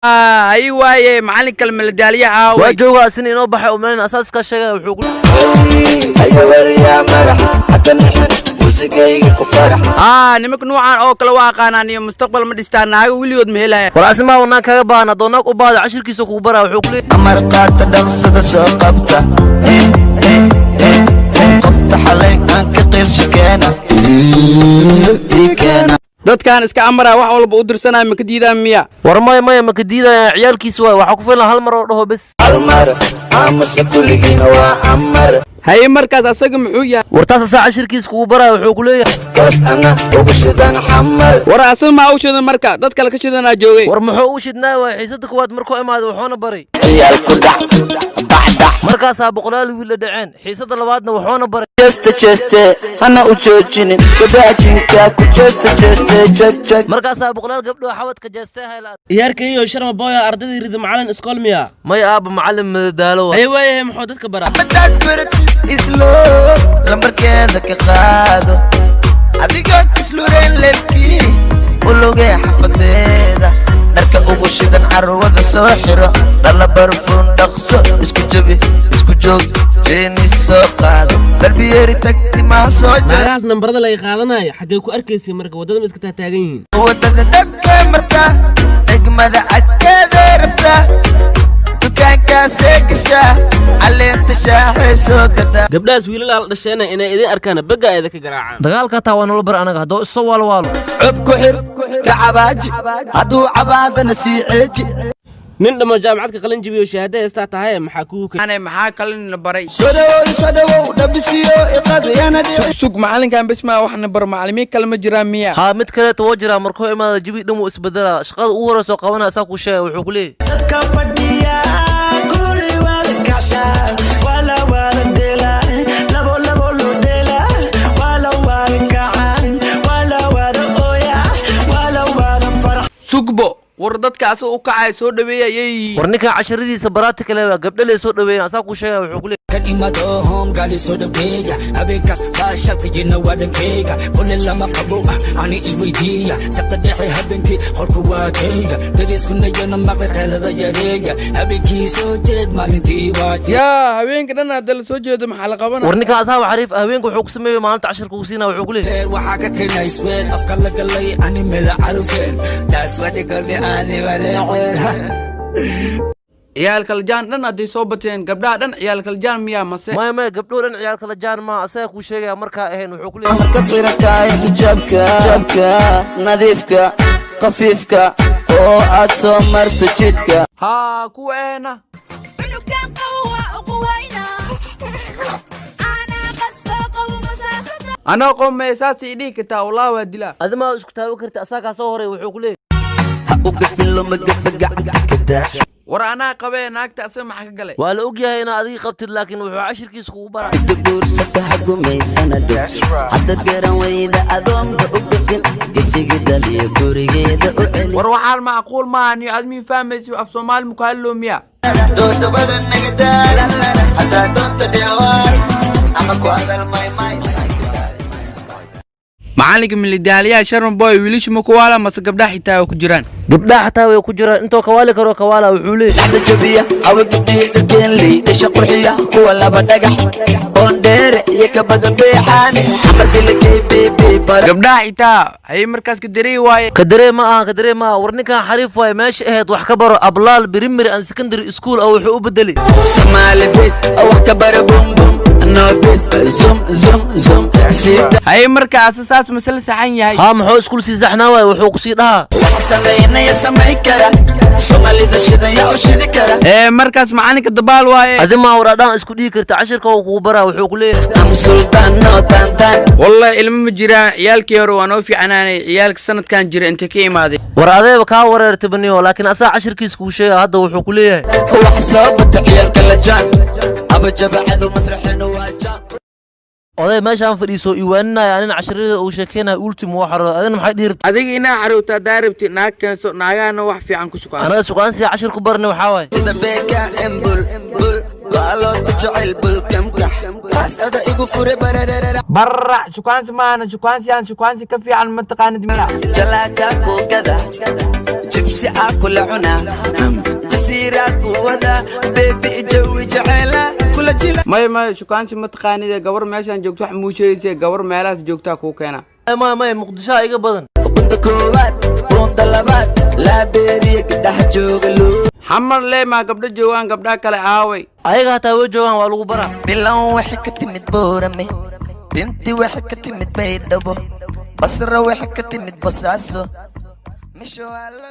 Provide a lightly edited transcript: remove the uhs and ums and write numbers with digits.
Ay waaye, macallin kale maladaaliya waa aaway? Joogaa asina inoo baxay oo maalin asaaska sheegaya wuxuu ku Hayawaryaa marax haka nixin, muusigayga ku farax. Aa, nimanka nuucan oo kale waa aqaanaan iyo mustaqbal ma dhistaan, naaga weligood ma helaya. War asimaa naag kaga baahan, haddoo naag u baahdo cashirkiisa kugu baraa, wuxuu ku leeyahay: Amar qaata, dhaqsada soo qabta. Eh, eh, eh, eh, qofta xalay aan ka qiilshakeena ii keena. Dadkan iska amaraa wax walba u dirsanaya, maka diidaan miya? War maya maya, maka diidaya, ciyaalkiisa waay. Waxaa ku filan hal mar oo dhaho bes. Hal mar amase kulligiina waa amar. Haye, markaas asaga muxuu yahay? War taas asaa cashirkiisa kugu baraya, wuxuu ku leeyahay: Kaas ana ugu shidan xamar. War asaga maa u shidan marka dad kale ka shidanaa joogay? War muxuu u shidnaa waay? Xiisada koowaad markuu imaado wuxuuna baray ciyaal ku dhac baxdhac. Markaasaa boqolaal wiil la dhaceen. Xiisada labaadna wuxuuna baray jeeste jeeste, hana u joojinin gabdhaha ku jeeste jeeste, jeg jeg. Markaasaa boqolaal gabdhoo xawadka jeestee hayla. Ciyaarkayo Sharma Boya ardaydii rida macalin iskool miya? May aabba, macallin madadaalo waay. Aye waayahay, muxuu dadka baraa? Hadaad baratid islo lambarkeeda ka qaado, adigoon islureen leebkii u lugee xafadeeda, dharka ugu shidan carwada soo xiro, dhala barfuun, dhaqso isku jabi, isku joog, jeeni soo qaado, dharbiyeeri tagti maa soo jar. Naagahaas nambarada laga qaadanayo xaggee ku arkaysay marka? Waddada ma iska taataagan yihiin? Wadada dabkay martaa, degmada agteeday rabtaa, dukaankaasee gashaa, caleenta shaaxay soo gadaa. Gabdhahaas wiilal la dhasheena inay idin arkaan bagga ayda ka garaacaan. Dagaalka taa waa nolol bar anaga haddoo iso waalo waalo. Cub ku xir ka cabaaji, hadduu cabaadana sii ceeji. Nin dhammo jaamacad ka qalin jabiyo shahaada haystaa tahay, maxaa kugu Ane maxaa kalena baray? Soo dhawow, soo dhawow, dhabisiyo iqadiyana dhici. Sug, macalinkan bes maa waxna baro, macalimiin kale ma jiraan miya? Haa, mid kaleeto woo jiraa. Markuu imaada jabi dhan wuu isbedelaa, shaqada ugu horeysa oo qabanaya asaa kuu sheegaya, wuxuu ku leeyahay: Dadka fadhiya kulli waa la kacshaa, waa la wada dheelaa, labo labo loo dheelaa, waa la wada kacaa, waa la wada ooyaa, waa la wada farax. Sugbo, war dadka asaga u kacaya soo dhaweeya yay. War ninkan casharadiisa baraati kale waa gabdho lay soo dhaweeyaan, asaa kuu sheegaya, wuxuu ku leeyahay: Kan imado home gaali soo dhaweeya, habeenkaas baashalkayina waa dhankeyga, kulli lama qabo ani i weydiiya, sabta dhexe habeenkii qolku waa keyga, dariiskunayana maqli qeelada yareeya, habeenkii soo jeed, maalintii waa Yaa, habeenka dhan hadda la soo jeedo maxaa la qabana? War ninkan asaa xariif ah, haweenka wuxuu ku sameeyo maalinta casharka uu siinaya, wuxuu ku leeyahay: Jeer waxaa ka keenay sweel afka la galay ani mela carufeen, taas wadi galbi ani waleeceen. Ciyaal kaljaan dhan hadday soo bateen, gabdhaha dhan ciyaal kaljaan miyaa mase? Maya maya, gabdhoo dhan ciyaal kala jaan maaha, asagaa kuu sheegaya markaa ahayn, wuxuu ku leeyahay: Markaad xirataayo xijaabka xijaabka nadiifka khafiifka oo aad soo marto jidka. Haa, kuwa eena. Cunugan qawa uquwayna anaa qasto qaw masaasada. Anoo qomee saasay dhihi kartaa? Wallah waa dilaa. Adimaa isku taaban karti, asaa kaa soo horay, wuxuu ku leeyahay: Ha u gafin, loma gafa, gacanta ka daa. War anaa qabee naagta, asaga maxaa ka galay? Waa la ogyahay inaa adiga qabtid, laakiin wuxuu cashirkiisa kugu baraa: Inta guursata ha gumaysana dhow, haddaad garan weyda adoonba u gafin, gesigi dhaliyo gurigeeda u celi. War waxaan macquul maaha niyo, aad miin fahmaysi af Soomaali muku miya? Doodabada naga daal, haddaad doonta dheewaar ama ku hadal maymay. Macalinka militaaliyaha Sharma Boy wiilashu ma kuwaala mase gabdhaha xitaa waa ku jiraan? Gabdhaha xataa way ku jiraan, intoo kawaali karo kawaala, wuxuu leeyahay: Dhexda jabiya awa gabdhihii dharkeenley dhasha qurxiya, kuwa laba dhagax oon dheere iyo ka badan beexaane xamarbilakey bb bara. Gabdhaha xitaa hayay markaas ka dareey waaye. Kadaree ma aha, kadaree ma aha. War ninkan xariif waaye, meesha ahayd wax ka baro Ablaal Primary and Secondary School oo wuxuu u bedelay Somaali beat wax ka bara, bum bum no bis, zum zum zum sida. Haye, markaas saas masale saxan yahay. Haa, muxuu iskuul sii saxnaa waaye, wuxuu kusii dhahaa: Wax samaynaya samayn kara, Soomaalida shidan yaa u shidi kara. Ee markaas macalinka dabaal waaye. Adi maa waraadhaan isku dhihi karta, cashirka uu kugu baraa, wuxuu ku leeyahay: Am sultan no tantan. Wallahi ilmo ma jiraan, ciyaalkii hore waa noo fiicanaanay, ciyaalka sanadkan jira intay ka imaaday? War adeeba kaa wareertay baniyo, laakiin asaa cashirkiisa kuu sheegaya hadda, wuxuu ku leeyahay: Wax soo bata ciyaalka la jaan abajabacadu masraxina waa jaan. Oday meeshaan fadhiiso iwaaninaya, anin casharada uu sheekeynaya ultimo waa xarooda, adina maxay dhihi rabtay? Adiga inaa xarowtaa daa rabti, naag keenso, naagahana wax fiican ku sukaan. Anaga sukaansiga cashir ku barnay waxaa waaye sida beeka embul bul Baaloota jecel bulkamkax kaas ada igu fure bararara. Barrac, shukaansi maahana, shukaansi aan shukaansi ka fiican ma taqaanid miya? Jalaataa kuugada jibsi aa kula cunaa, jasiiraa kuwada beebi, jawi jeceela kula jila. Maya maya, shukaansi ma taqaanide, gabar meeshaan joogto wax muu sheegayse, gabar meelahaas joogtaa kuu keena. Maya maya, Muqdishoa iga badan. Bunda koowaad, bunda labaad, laabeeriya gabdhaha jooga loo. Xamar lee maa gabdho joogaan? Gabdhaha kale aaway? Ayaga hataa way joogaan, waa lagu baraa. Bilan waxay ka timid Boorame, binti waxay ka timid Baydhabo, Basra waxay ka timid Basaaso, misho waa la.